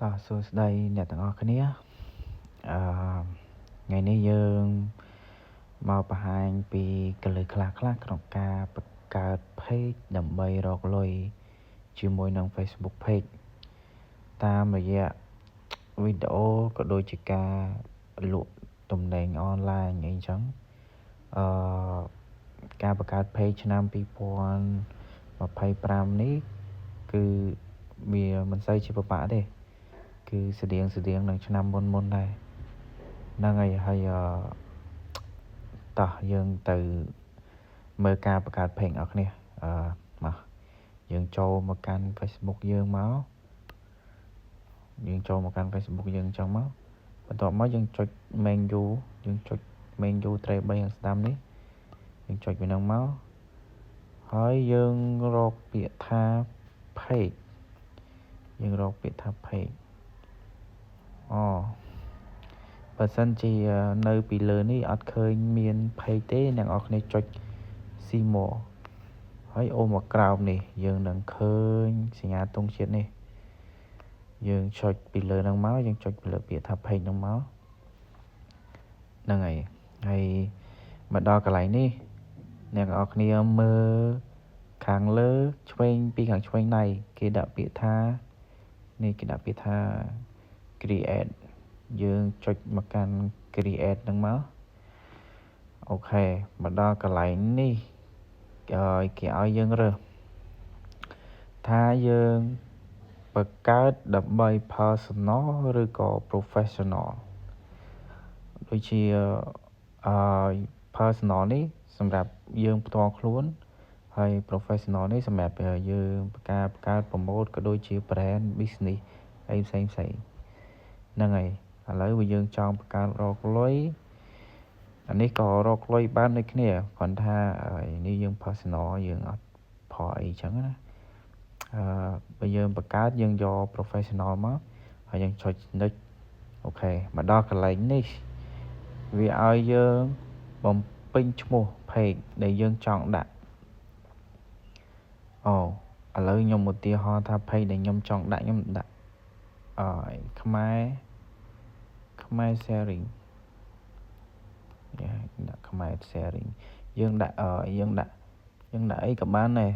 តោះសួស្តីអ្នកទាំងអស់គ្នាអឺថ្ងៃនេះយើងមកបង្ហាញពីកលឹះខ្លះខ្លះក្នុងការបង្កើត page ដើម្បីរកលុយជាមួយនឹង Facebook page តាមរយៈវីដេអូក៏ដូចជាការលក់ទំនិញអនឡាញអីចឹងអឺការបង្កើត page ឆ្នាំ2025នេះគឺវាមិនសូវជាពិបាកទេគឺស្តៀងស្តៀងនឹងឆ្នាំមុនមុនដែរហ្នឹងហើយហើយអឺតោះយើងទៅមើលការបង្កើត page អស់គ្នាអឺមកយើងចូលមកកាន់ Facebook យើងមកយើងចូលមកកាន់ Facebook យើងអញ្ចឹងមកបន្ទាប់មកយើងចុច menu យើងចុច menu ត្រេ3ខាងស្ដាំនេះយើងចុចវានឹងមកហើយយើងរកពាក្យថា page យើងរកពាក្យថា page អូបើសិនជានៅពីលើនេះអត់ឃើញមាន page ទេអ្នកនរគ្នាចុច see more ហើយអូមកក្រោមនេះយើងនឹងឃើញសញ្ញាទង់ជាតិនេះយើងចុចពីលើហ្នឹងមកយើងចុចពីលើពាក្យថា page ហ្នឹងមកហ្នឹងហើយហើយមកដល់កន្លែងនេះអ្នកនរគ្នាមើលខាងលើឆ្វេងពីខាងឆ្វេងដៃគេដាក់ពាក្យថានេះគេដាក់ពាក្យថា create យើងចុចមកកាន់ create ហ្នឹងមក OK មកដល់កន្លែងនេះគេឲ្យយើងរើសថាយើងបង្កើតដើម្បី personal ឬក៏ professional ដូចជាអឺ personal នេះសម្រាប់យើងផ្ទាល់ខ្លួនហើយ professional នេះសម្រាប់យើងបង្ការបង្កើត promote ក៏ដូចជា brand business អីផ្សេងផ្សេងហ្នឹងហើយឥឡូវបើយើងចង់បង្កើតរកលុយអានេះក៏រកលុយបានដូចគ្នាគ្រាន់ថានេះយើង personal យើងអត់ផលអីចឹងណាអឺបើយើងបង្កើតយើងយក professional មកហើយយើងចុច next OK មកដល់កន្លែងនេះវាឲ្យយើងបំពេញឈ្មោះ page ដែលយើងចង់ដាក់អូឥឡូវខ្ញុំឧទាហរណ៍ថា page ដែលខ្ញុំចង់ដាក់ខ្ញុំដាក់អឺខ្មែរខ្មែរ sharing ដាក់ខ្មែរ sharing យើងដាក់យើងដាក់យើងដាក់អីក៏បានដែរ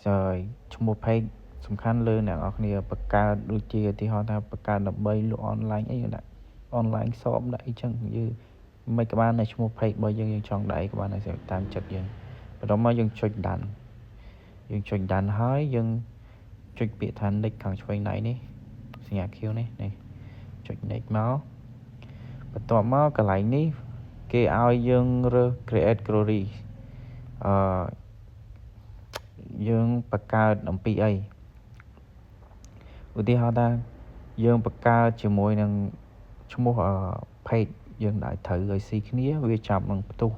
ហើយឈ្មោះ page សំខាន់លើអ្នកនរគ្នាបង្កើតដូចជាឧទាហរណ៍ថាបង្កើតដើម្បីលក់អនឡាញអីដាក់ online shop ដាក់អីចឹងយើងមិនក៏បានដែរឈ្មោះ page របស់យើងយើងចង់ដាក់អីក៏បានដែរតាមចិត្តយើងបន្ទាប់មកយើងចុច done យើងចុច done ហើយយើងចុចពាក្យថា next ខាងឆ្វេងដៃនេះសញ្ញា Q នេះនេះចុច next មកបន្ទាប់មកកន្លែងនេះគេឲ្យយើងរើស create category អឺយើងបង្កើតអំពីអីឧទាហរណ៍ថាយើងបង្កើតជាមួយនឹងឈ្មោះ page យើងដាក់ត្រូវឲ្យស៊ីគ្នាវាចាប់នឹងផ្ទុះ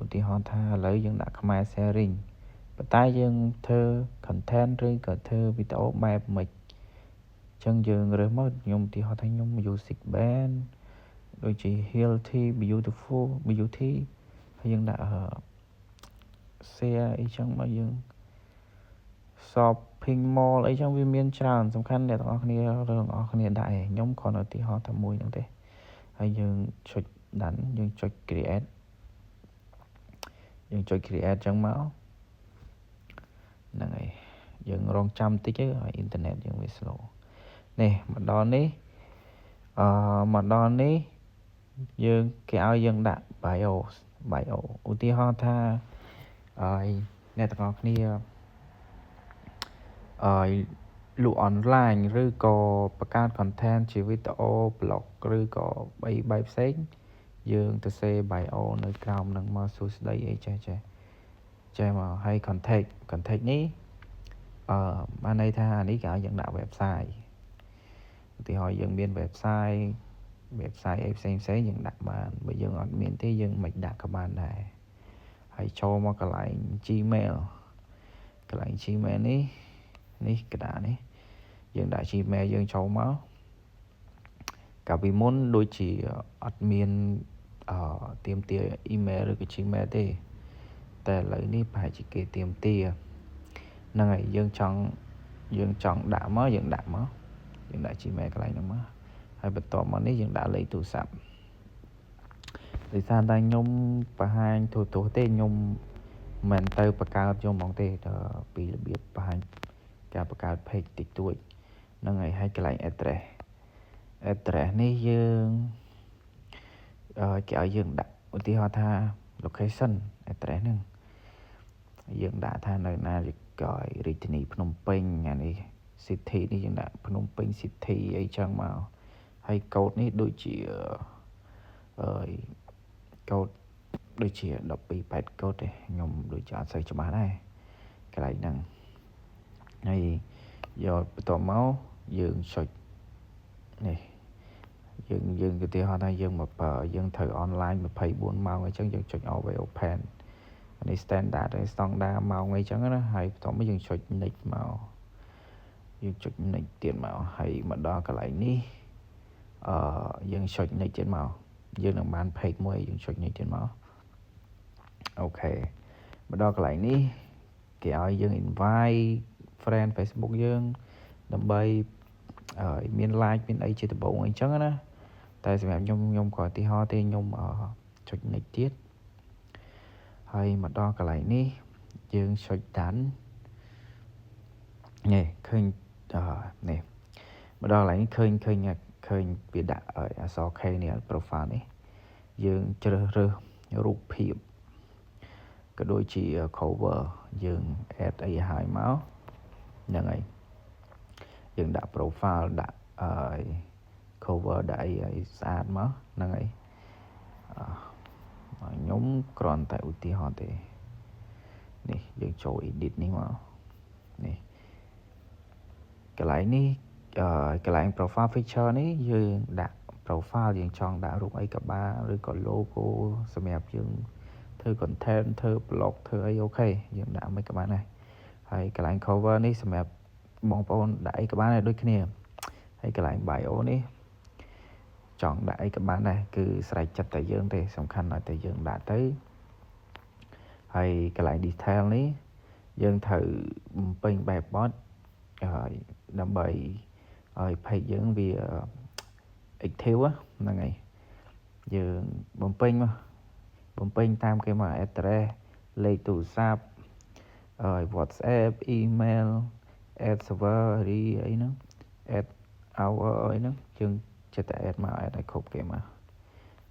ឧទាហរណ៍ថាឥឡូវយើងដាក់ខ្មែរ sharing ប៉ុន្តែយើងធ្វើ content ឬក៏ធ្វើវីដេអូបែបម៉េចអញ្ចឹងយើងរើសមកខ្ញុំឧទាហរណ៍ថាខ្ញុំ music band ដូចជា healthy beautiful beauty ហើយយើងដាក់ share អីចឹងមកយើង shopping mall អីចឹងវាមានច្រើនសំខាន់អ្នកទាំងអស់គ្នារឿងអស់គ្នាដាក់ឯងខ្ញុំគ្រាន់តែឧទាហរណ៍តែមួយហ្នឹងទេហើយយើងចុច done យើងចុច create យើងចុច create ចឹងមកហ្នឹងហើយយើងរងចាំតិចទៅឲ្យអ៊ីនធឺណិតយើងវា slow នេះមកដល់នេះអឺមកដល់នេះយើងគេឲ្យយើងដាក់ bio bio ឧទាហរណ៍ថាអឺអ្នកទាំងអស់គ្នាអឺលក់អនឡាញឬក៏បង្កើត content ជាវីដេអូ blog ឬក៏អីបែបផ្សេងយើងទៅសេ bio នៅក្រោមនឹងមកសួស្តីអីចេះចេះចេះមកហើយ contact contact នេះអឺបានន័យថាអានេះគេឲ្យយើងដាក់ website ឧទាហរណ៍យើងមាន website website អីផ្សេងផ្សេងយើងដាក់បានបើយើងអត់មានទេយើងមិនដាក់ក៏បានដែរហើយចូលមកកន្លែង Gmail កន្លែង Gmail នេះនេះកដានេះយើងដាក់ Gmail យើងចូលមកកាលពីមុនដូចជាអត់មានអឺទៀមទា email ឬក៏ Gmail ទេតែឥឡូវនេះប្រហែលជាគេទៀមទាហ្នឹងហើយយើងចង់យើងចង់ដាក់មកយើងដាក់មក យើងដាក់ Gmail កន្លែងហ្នឹងមកហើយបន្ទាប់មកនេះយើងដាក់លេខទូរស័ព្ទដោយសារតែខ្ញុំបង្ហាញទូទស្សន៍ទេខ្ញុំមិនទៅបង្កើតយកហ្មងទេពីរបៀបបង្ហាញការបង្កើត page តិចតួចហ្នឹងហើយហើយកន្លែង address address នេះយើងអឺគេឲ្យយើងដាក់ឧទាហរណ៍ថា location address ហ្នឹងយើងដាក់ថានៅណាក៏រាជធានីភ្នំពេញអានេះ city នេះយើងដាក់ភ្នំពេញ city អីចឹងមកហើយកូដនេះដូចជាអឺកូដដូចជា12 8កូដទេខ្ញុំដូចជាអត់សូវច្បាស់ដែរកន្លែងហ្នឹងហើយយកបន្ទាប់មកយើងចុចនេះយើងយើងឧទាហរណ៍ថាយើងមកយើងត្រូវ online 24ម៉ោងអញ្ចឹងយើងចុច always open នេះ standard ហើយ standard ម៉ោងអីចឹងណាហើយបន្ទាប់មកយើងចុច next មកយើងចុច next ទៀតមកហើយមកដល់កន្លែងនេះអឺយើងចុច next ទៀតមកយើងនឹងបាន page មួយយើងចុច next ទៀតមក OK មកដល់កន្លែងនេះគេឲ្យយើង invite friend Facebook យើងដើម្បីមាន like មានអីជាដំបូងអីចឹងណាតែសម្រាប់ខ្ញុំខ្ញុំក៏ឧទាហរណ៍ទេខ្ញុំចុច next ទៀតហើយមកដល់កន្លែងនេះយើងចុច done នេះឃើញនេះមកដល់កន្លែងនេះឃើញឃើញឃើញវាដាក់អក្សរ K នេះ profile នេះយើងជ្រើសរើសរូបភាពក៏ដូចជា cover យើង add អីឲ្យមកហ្នឹងហើយយើងដាក់ profile ដាក់អឺ cover ដាក់អីឲ្យស្អាតមកហ្នឹងហើយខ្ញុំគ្រាន់តែឧទាហរណ៍ទេនេះយើងចូល edit នេះមកនេះកន្លែងនេះកន្លែង profile picture នេះយើងដាក់ profile យើងចង់ដាក់រូបអីក៏បានឬក៏ logo សម្រាប់យើងធ្វើ content ធ្វើ blog ធ្វើអី OK យើងដាក់មិនក៏បានដែរហើយកន្លែង cover នេះសម្រាប់បងប្អូនដាក់អីក៏បានដែរដូចគ្នាហើយកន្លែង bio នេះចង់ដាក់អីក៏បានដែរគឺស្រេចចិត្តតែយើងទេសំខាន់ឲ្យតែយើងដាក់ទៅហើយកន្លែង detail នេះយើងត្រូវបំពេញបែបបទហើយដើម្បីឲ្យ page យើងវា active ហ្នឹងហើយយើងបំពេញមកបំពេញតាមគេមក address លេខទូរស័ព្ទហើយ WhatsApp email add server រីអីហ្នឹង add hour អីហ្នឹងយើងចិត្តតែ add មក add ឲ្យគ្រប់គេមក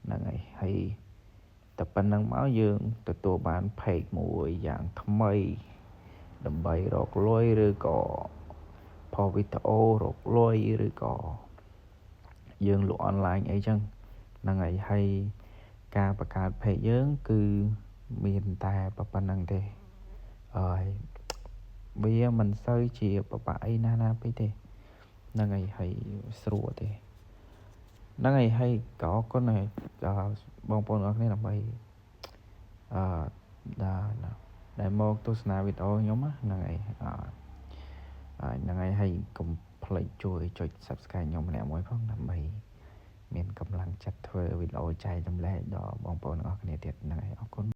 ហ្នឹងហើយហើយតែប៉ុណ្្នឹងមកយើងទទួលបាន page មួយយ៉ាងថ្មីដើម្បីរកលុយឬក៏ផុសវីដេអូរកលុយឬក៏យើងលក់អនឡាញអីចឹងហ្នឹងហើយហើយការបង្កើត page យើងគឺមានតែប៉ុណ្្នឹងទេហើយវាមិនសូវជាពិបាកអីណាស់ណាពេកទេហ្នឹងហើយហើយស្រួលទេហ្នឹងហើយហើយក៏អរគុណហើយបងប្អូនអរគ្នាដើម្បីអឺដែលមកទស្សនាវីដេអូខ្ញុំហ្នឹងហើយអឺហ្នឹងហើយហើយកុំភ្លេចជួយចុច Subscribe ខ្ញុំម្នាក់មួយផងដើម្បីមានកម្លាំងចិត្តធ្វើវីដេអូចែករំលែកដល់បងប្អូនទាំងអស់គ្នាទៀតហ្នឹងហើយអរគុណ។